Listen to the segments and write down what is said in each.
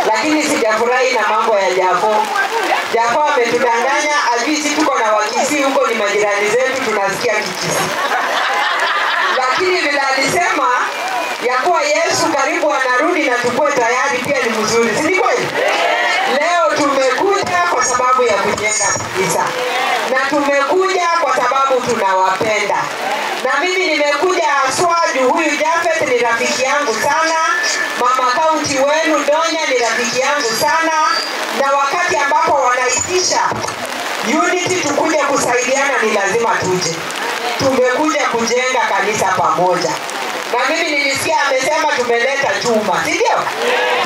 Lakini sijafurahi na mambo ya Jafo. Jafo ametudanganya, ajui si tuko na Wakisii huko, ni majirani zetu, tunasikia Kikisii. Lakini vile alisema ya kuwa Yesu karibu anarudi na tukue tayari, pia ni mzuri, si ni kweli? Leo tumekuja kwa sababu ya kujenga kanisa, na tumekuja kwa sababu tunawapenda. Na mimi nimekuja haswa juu huyu Japhet ni rafiki yangu sana, mama kaunti wenu Donya ni rafiki yangu sana, na wakati ambapo wanaitisha unity tukuje kusaidiana ni lazima tuje. Tumekuja kujenga kanisa pamoja. Na mimi nilisikia amesema tumeleta chuma, si ndio?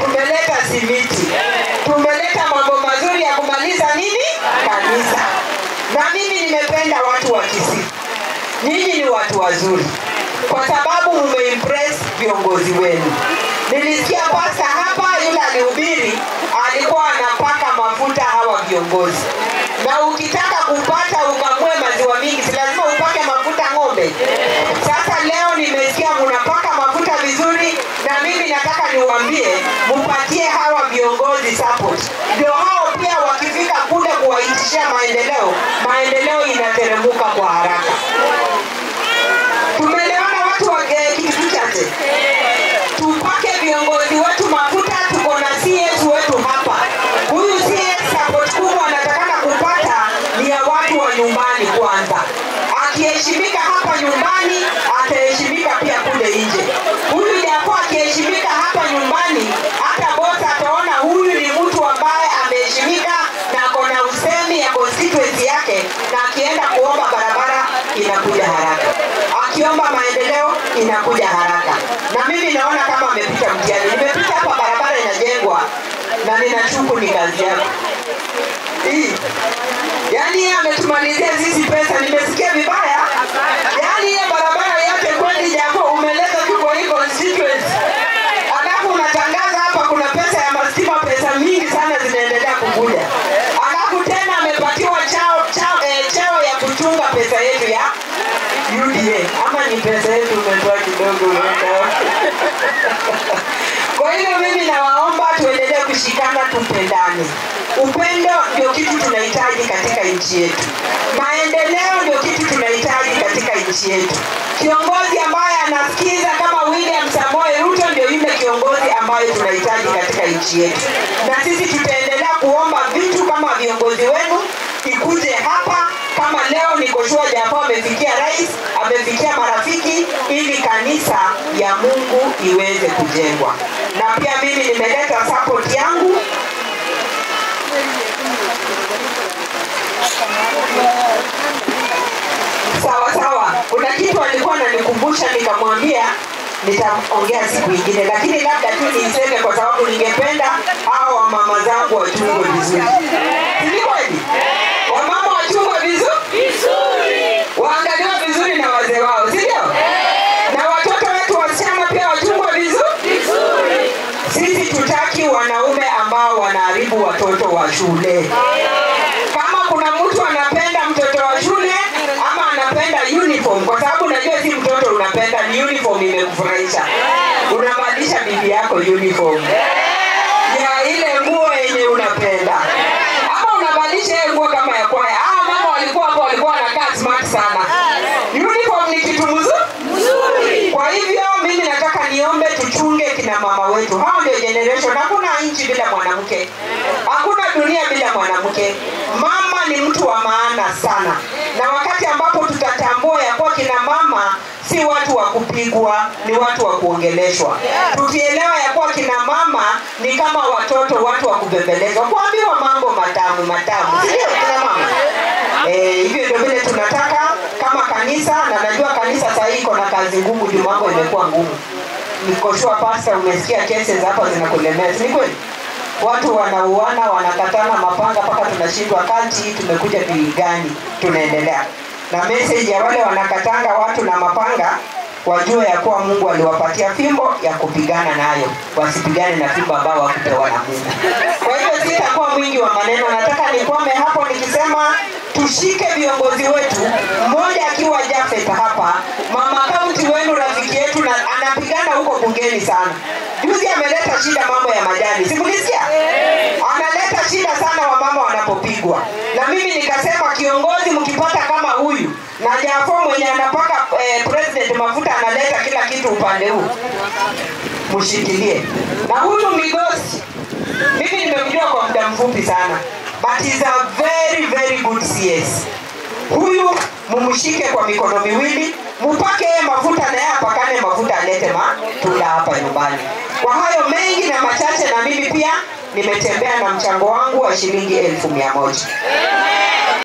Tumeleta simiti. Tumeleta mambo mazuri ya kumaliza nini? Kanisa. Na mimi nimependa watu wa Kisii. Nyinyi ni watu wazuri, kwa sababu mumeimpress viongozi wenu. Nilisikia pasta hapa yule alihubiri, alikuwa anapaka mafuta hawa viongozi. Na ukitaka kupata ukamue maziwa mingi, si lazima upake mafuta ng'ombe. Sasa leo nimesikia mnapaka mafuta vizuri, na mimi nataka niwaambie mupatie hawa viongozi support. Ndio hao pia wakifika kule kuwaitishia maendeleo, maendeleo inateremka kwa haraka. Tumeelewana watu wa Kitutu Chache? Tupake viongozi wetu mafuta. Tuko na CS wetu hapa. Huyu CS support kubwa anatakana kupata ni ya watu wa nyumbani kwanza. Akiheshimika hapa nyumbani, ataheshimika pia kule nje. Huyu japo akiheshimika hapa nyumbani, hata boss ataona huyu ni mtu ambaye ameheshimika na ako na usemi ya constituency yake, na akienda kuomba barabara inakuja haraka, akiomba maendeleo inakuja haraka. Na mimi naona kama amepita mtihani. Nimepita hapa barabara inajengwa na ninashuku ni kazi yako hii. Yaani yeye ametumalizia sisi pesa, nimesikia vibaya. Yaani yeye barabara yake kweli japo umeleta tu kwa hii constituency. Alafu unatangaza hapa kuna pesa ya mastima, pesa mingi sana zinaendelea kukuja. Alafu tena amepatiwa cheo ya kuchunga pesa yetu ya UDA. Ama ni pesa yetu umetoa kidogo umetoa. Kwa hivyo mimi nawaomba tuendelee kushikana, tupendane. Upendo ndio kitu tunahitaji katika nchi yetu. Maendeleo ndio kitu tunahitaji katika nchi yetu. Kiongozi ambaye anasikiza kama William Samoei Ruto ndio yule kiongozi ambaye tunahitaji katika nchi yetu. Na sisi tutaendelea kuomba vitu kama viongozi wenu ikuje hapa. Kama leo niko sure Japo amefikia rais, amefikia marafiki, ili kanisa ya Mungu iweze kujengwa. Na pia mimi nimeleta support yangu. Sawa sawa. Kuna kitu alikuwa ananikumbusha nikamwambia nitaongea siku nyingine, lakini labda tu niseme kwa sababu ningependa hao wamama zangu wachungwe vizuri. Si kweli? Wamama wachungwe vizuri? Vizuri. Waangaliwe vizuri na wazee wao, si ndio? Na watoto wetu wasichana pia wachungwe vizuri? Vizuri. Sisi tutaki wanaume ambao wanaharibu watoto wa shule. Kama kuna mtu anapenda mtoto wa shule ama anapenda uniform, kwa sababu najua si mtoto unapenda, ni uniform imekufurahisha. Unabadilisha bibi yako uniform ya ile nguo yenye unapenda. Ama unabadilisha ile nguo kama ya kwaya. Mama walikuwa hapo, walikuwa wanakaa smart sana. Uniform ni kitu mzuri. Kwa hivyo mimi nataka niombe tuchunge kina mama wetu. Hao ndio generation. Hakuna nchi bila mwanamke. Hakuna dunia bila mwanamke. Mama ni mtu wa maana sana. Na wakati ambapo tutatambua ya kuwa kina mama si watu wa kupigwa, ni watu wa kuongeleshwa. Tukielewa ya kuwa kina mama ni kama watoto, watu wa kubembelezwa, kuambiwa mambo matamu matamu, si ndio kina mama? Hivyo ndio vile tunataka kama kanisa. Na najua kanisa sasa iko na kazi ngumu juu mambo imekuwa ngumu. Niko sure pastor umesikia cases hapa zinakulemea, si kweli? Watu wanauana, wanakatana mapanga mpaka tunashindwa kati tumekuja gani tunaendelea. Na message ya wale wanakatanga watu na mapanga wajue ya kuwa Mungu aliwapatia fimbo ya kupigana nayo, wasipigane na fimbo ambao hawakupewa na Mungu. Kwa hivyo sitakuwa mwingi wa maneno, nataka nikwame hapo nikisema tushike viongozi wetu, mmoja akiwa Japhet hapa, mama kaunti wenu rafiki yetu na anapigana huko bungeni sana. Juzi ameleta shida mambo ya majani, si mlisikia? Analeta shida sana wamama wanapopigwa. Na mimi nikasema kiongozi mkipata kama huyu na Jafo mwenye anapaka president mafuta, analeta kila kitu upande huu, mshikilie. Na huyu Migosi mimi nimemjua kwa muda mfupi sana, but he's a very very good CS. Huyu mumshike kwa mikono miwili, mupake yeye mafuta na yeye apakane mafuta, alete matunda hapa nyumbani. Kwa hayo mengi na machache, na mimi pia nimetembea na mchango wangu wa shilingi 100,000.